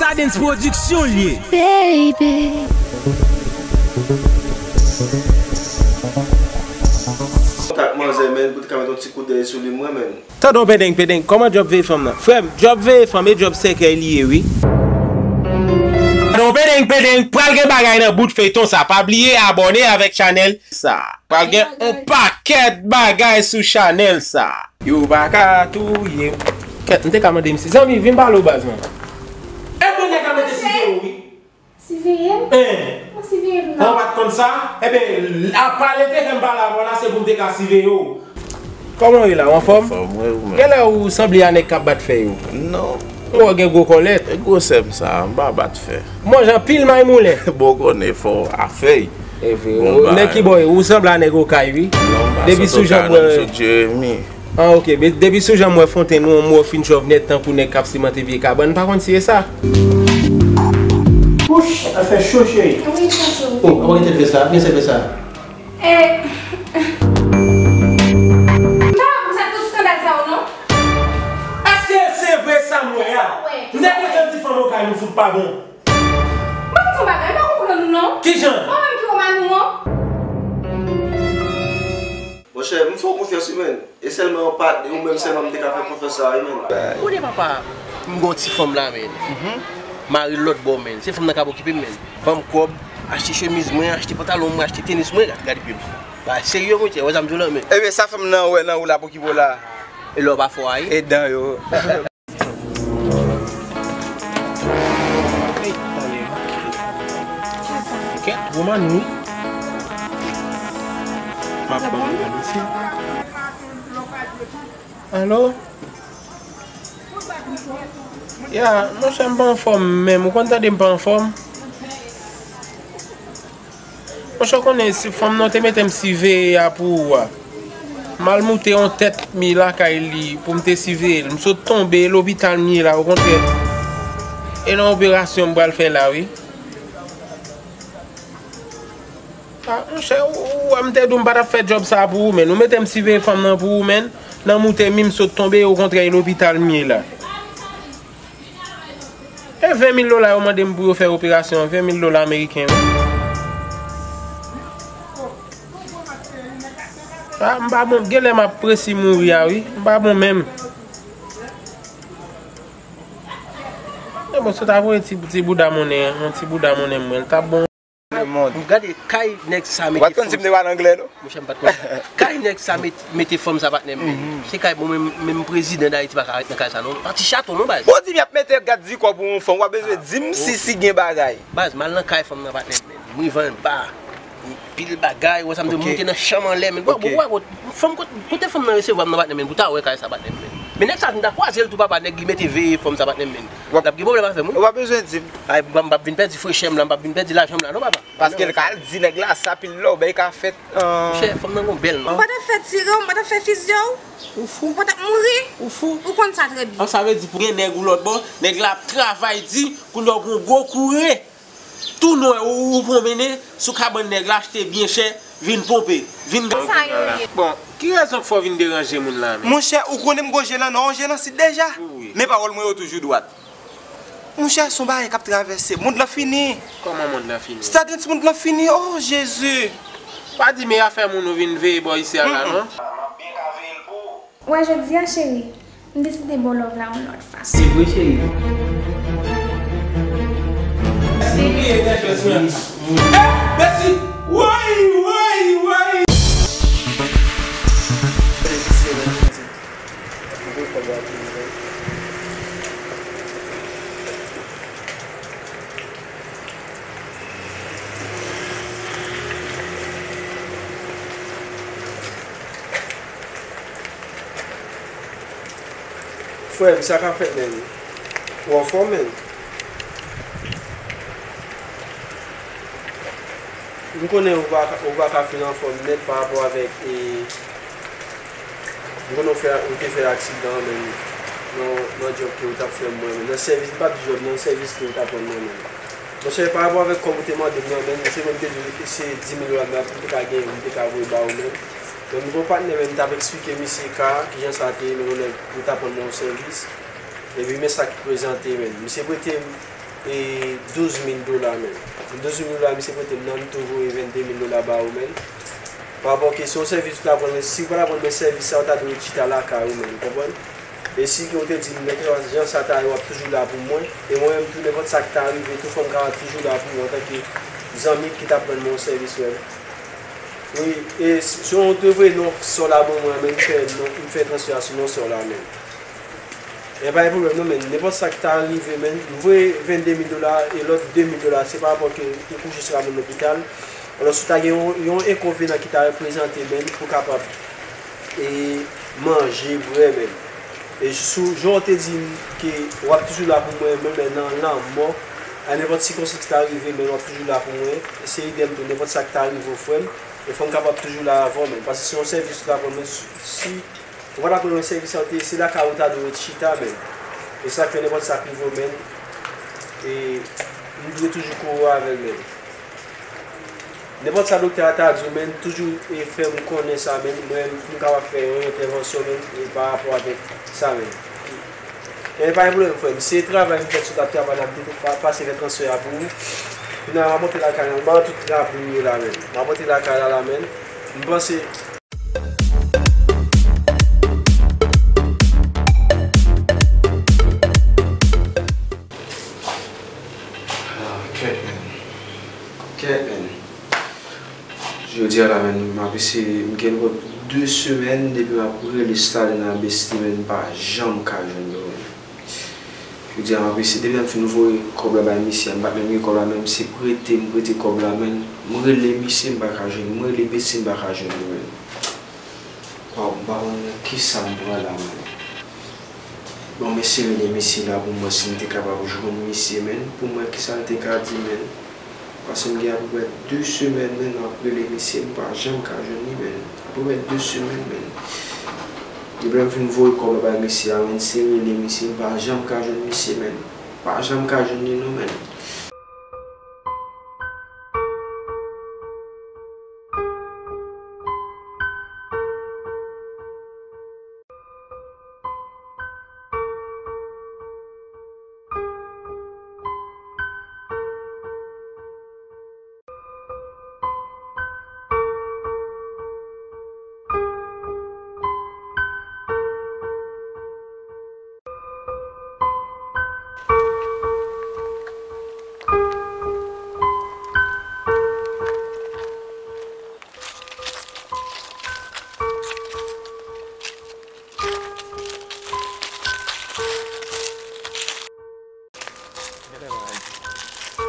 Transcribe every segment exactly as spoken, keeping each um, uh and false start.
Stardens Production l ye. Baby. Kontak manzè, men, pou te ka met yon ti kout dèyè sou li, mwen menm. Tande yon pedeng pedeng, kòman djòb veye fanm nan? Frè m, djòb veye fanm e djòb sèkèy li ye, wi. Tande yon pedeng pedeng, pral gen bagay nan bout feyton sa. Pa bliye abòne avèk chanèl sa. Pral gen yon pakèt bagay sou chanèl sa. Yo pa ka touye m. Kèt, m te ka mande misye. Zanmi, vin pale w baz mwen. E mwen nèg la mete siveye w, wi. Siveye m? Hein. Mwen siveye m nan. Ou pa t konn sa? Ebyen, a pale te fè m pale avè w la, se pou m te ka siveye w. Kòman w ye la? W anfòm? Anfòm, wi, ou menm? Genlè ou sanble a nèg k ap bat fè yo. Non. Ou gen gwo kòlèt. E gwosè m sa, m pa bat fè. Manje anpil may moulen. Bon, konnen fò a fèy. E vre. Bon, nèg ki bò ye, ou sanble a nèg Okay, wi. Non, m pa sot Okay, non, m sot Jeremi. Ah, ok. Be-, depi sou jan m wè fontenn ou, m wè w fin chòv nèt tankou nèg k ap simante vye kabann, m pa konn si e sa. Wouch, afè cho, cheri. Wi, sa cho. Oh, avan gen tèt vè sa, gen sèl vè sa. Eh. M pa konn sa tout skandal sa yo, non. Èske se vre sa m wè a? Sa w wè? M te kontan di fanm Okay nou fout pa bon. M pa konn sa w bagay, m pa konprann ou, non. Kijan? Mwen menm ki wè w manou an. Monchè, m fè w konfyans, wi, menn. E sèlman yon patnè, ou menm sèlman m te ka fè konfyans sa, wi, menn. Kote papa, m gon ti fanm la, menn. Mari l lòt bò, menn. Se fanm nan k ap okipe m, menn. Ban m kòb, achte chemiz mwen, achte pantalon mwen, achte tenis mwen, gad, gad epi m. Bagay serye, monchè, wè sa m di w la, menn. Ebyen, sa fanm nan wè nan ou la pou okipe w la? E lè w pa fò a ye? E dan yo. Kèt, gwo manou wi. M ap ban nou isi. Alo? Ya, monchè, m pa anfòm menm. Ou konn tande m pa anfòm? Monchè, w konnen si fanm nan te mete m siveye a pou ou a. M al moute yon tèt mi lakay li pou m te siveye l. M sot tonbe, e lopital m ye la, okontrè. E nan operasyon m pral fè la, wi. Ah, monchè, ou, ou wè m te di w m pa t ap fè djòb sa pou ou, menn. Ou mete m siveye fanm nan pou ou, menn. Nan moute mi, m sot tonbe, e okontrè, e lopital m ye la. E ven mil dola yo mande m pou yo fè operasyon an, ven mil dola ameriken, wi. Ah, m pa bon, genlè m ap presi mouri a, wi. M pa bon menm. E bon, si w ta voye ti, ti bouda monnen, yon ti bouda monnen mwen, l t ap bon. M gade kay nèg sa mete fanm. Ou pa t konn si m te pale anglè, non? Monchè, m pa t konn. Kay nèg sa met-, mete fanm sa, patnè m, men. Se kay, bon, menm, menm prezidan Dayiti pa ka ret nan kay sa, non. Pa ti chato, non, baz. Bon, di m y ap mete gad di kò pou yon fanm, w ap bezwen di m si, si gen bagay. Baz, m al nan kay fanm nan, patnè m, men. M rive anba. Pil bagay, wè sa m di, m moute nan chanm anlè, men. Bon, bon, wè, bon, fanm, kot-, kote fanm nan resevwa m nan, patnè m, men, pou ta wè kay sa, patnè m, men. Men nèg sa, m ta kwaze l tou, papa, nèg li mete veye fanm sa, patnè m, men. L ap gen pwoblèm avè m, wi. Ou pa bezwen di m. Ay, m p ap vin pèdi fresh m la, m p ap vin pèdi lajan m la, non, papa. Paske l ka al di nèg la sa pil lò, bay ka fèt, euh. Monchè, fanm nan gon bèl non. Ou pa t ap fè tire w, ou pa t ap fè fizye w. Ou fou. Ou pa t ap mouri. Ou fou. Ou konn sa trè byen. An, sa vle di pou gen nèg ou lòt bò, nèg la ap travay di, kounye a w gon gwo koure. Tou nwè, ou, ou pran mennen sou kabann nèg la, achte byen chè, vin ponpe, vin. Sa yo ye. Bon, ki rezon k fè w vin deranje moun la, men? Monchè, ou konnen m gon je nan nò, gon je nan sid deja. Wi. Men pawòl mwen yo toujou dwat. Monchè, se yon bagay k ap travèse. Mond lan fini. Kòman mond lan fini? Stadens, mond lan fini. Oh, Jezi. Pa di men afè moun ou vin veye bò isi a la, non? Wè, jodi a, cheri, m deside ba w love la yon lòt fason. Se vre, cheri. Mèsi. Mèsi. Woy, woy, woy. Frè m, sa k ap fèt, menn? Ou anfòm, menn? M konnen ou pa, ou pa ka fin anfòm nèt pa rapò avèk, e, m konnen ou fè, ou te fè aksidan, menn, nan, nan djòb ke ou t ap fè mwen, menn. Nan sèvis, m p ap di djòb, nan sèvis ke ou t ap rann mwen, menn. Monchè, pa rapò avèk kòb ou te mande m nan, menn, se mwen ki te di w se di mil dola m te ka genyen, m te ka voye ba ou, menn. Men m gen yon patnè, menn, m t ap eksplike misye ka, kijan sa te ye, menn, yon nèg, li t ap rann mwen yon sèvis. Epi men sa ki prezante, menn. Misye prete m e douz mil dola, menn. Douz mil dola misye prete m nan, m tou voye vennde mil dola ba ou, menn. Pa rapò ke se yon sèvis ou ta pran, men si ou pa ta pran men sèvis sa, ou ta dwe chita lakay ou, menn, ou konprann? E si ke ou te di m, nenpòt jan sa ta ye, w ap toujou la pou mwen. E mwen menm tou, nenpòt sa k ta rive tou, fò m kapab toujou la pou ou antanke zanmi ki t ap rann mwen yon sèvis, menn. Wi, e si, si w te voye non sè w la ban mwen, menn, m fè non, m fè transfè a sou non sè w la, menn. E pa gen pwoblèm non, menn. Nenpòt sa k ta rive, menn, m voye vennde mil dola e lòt de mil dola, se pa rapò ke ou kouche sou laban lopital. Alò, si w ta gen yon, yon enkonvenan ki ta reprezante, menn, pou kapab e manje, bwè, menn. E sou, jan w te di m ke w ap toujou la pou mwen, menn, men nan lanmò, a nenpòt sikonstans ki ta rive, menn, w ap toujou la pou mwen. E se idèm tou, nenpòt sa ki ta rive w, frè m, e fò m kapab toujou la avè w, menn. Paske se yon sèvis ou ta pran, menn, si, si ou pa ta pran yon sèvis sa, se lakay ou ta dwe ret chita, menn. E sa k fè nenpòt sa k rive w, menn, e m dwe toujou kouri avè l, menn. Nenpòt sa doktè a ta di w, menn, toujou e fè m konnen sa, menn. Mwen, m kapab fè yon entèvansyon, menn, e pa rapò avèk sa, menn. E pa gen pwoblèm, frè m. Se travay m fè sou tab travay la, m te pa, pase fè transfè a pou ou. Kounye a, m ap monte lakay la, m ba w tout rapò m ye la, menn. M ap monte lakay la, la, menn. M panse Ah, kèt, menn. Kèt, menn. Jodi a la, menn, m ap eseye, m gen de semèn depi m ap rele Stalin a besti, menn, m pa janm ka jwenn li, menn. Jodi a, m ap eseye, depi m fin voye kòb la bay misye, m pa t menm gen kòb la, menn, se prete m prete kòb la, menn. M rele misye, m pa ka jwenn, m rele besti, m pa ka jwenn li, menn. Waw, m pa konn nan kisa m pran la, menn. Bon, m eseye rele misye la pou m wè si m te kapab jwenn misye, menn, pou m wè kisa l te ka di, menn. Paske m gen apeprè de semèn, menn, m ap rele misye, m pa janm ka jwenn li, menn. Apeprè de semèn, menn. Depi lè m fin voye kòb la bay misye a, menn, se rele misye, m pa janm ka jwenn misye, menn. Pa janm ka jwenn li, non, menn.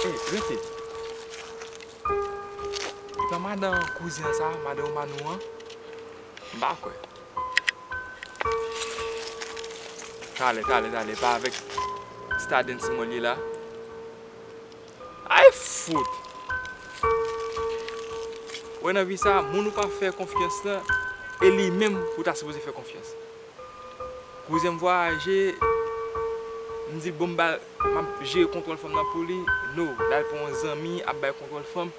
Ey, rete. Epa madan kouzen sa, madan Manou an? M pa kwè. Talè, talè, talè, pa avèk Stardens mwen li la. Ay fout! Wè nan vi sa, moun ou pa fè konfyans lan, e li menm ou ta sipoze fè konfyans. Kouzen m vwayaje, m di bon m ba, m ap jere kontwòl fanm nan pou li. No, l al pran yon zanmi ap bay kontwòl fanm.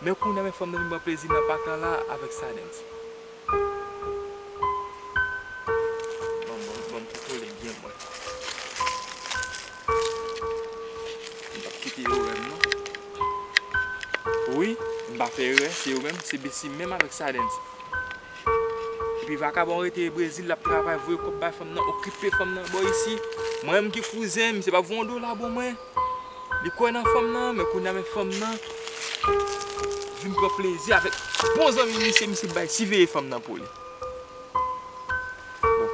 Men kounye a men fanm nan vin pran plezi nan pak la la avèk Stardens. Bon, bon, bon, m kontwole byen mwen. M p ap kite yo wè m non. Wi, m pa fè erè, se yo menm, se Bessie menm avèk Stardens. Epi vakabon rete Brezil, l ap travay, voye kòb bay fanm nan, okipe fanm nan bò isi. Mwen menm ki kouzen, misye p ap voye yon dola ban mwen. Li kwè nan fanm nan, men kounye a men fanm nan vin pran plezi avèk bon zanmi misye, misye bay siveye fanm nan pou li. Bon,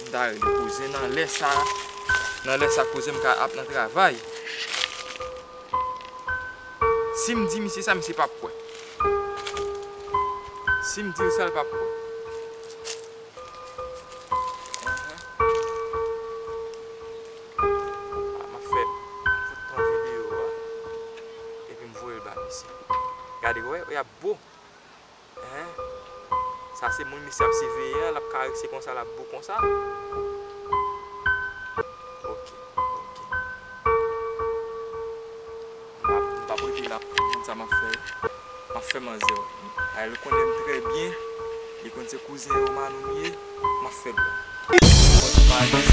m ta rele kouzen nan lè sa, nan lè sa kouzen m ka ap nan travay. Si m di misye sa, misye p ap kwè. Si m di l sa, l p ap kwè. Enhen. A, m ap fè, m ap fout pran videyo a, epi m voye l ba misye. Gade, wè, y ap bo. Enhen. Sa se moun misye ap siveye an, l ap karese konsa, l ap bo konsa. Ok, ok. M p ap, m p ap rete la pou moun sa m ap fè. M ap fè manzè. Ay, li konnen m trè byen. Li konn se kouzen Romano m ye. M ap fè l wè.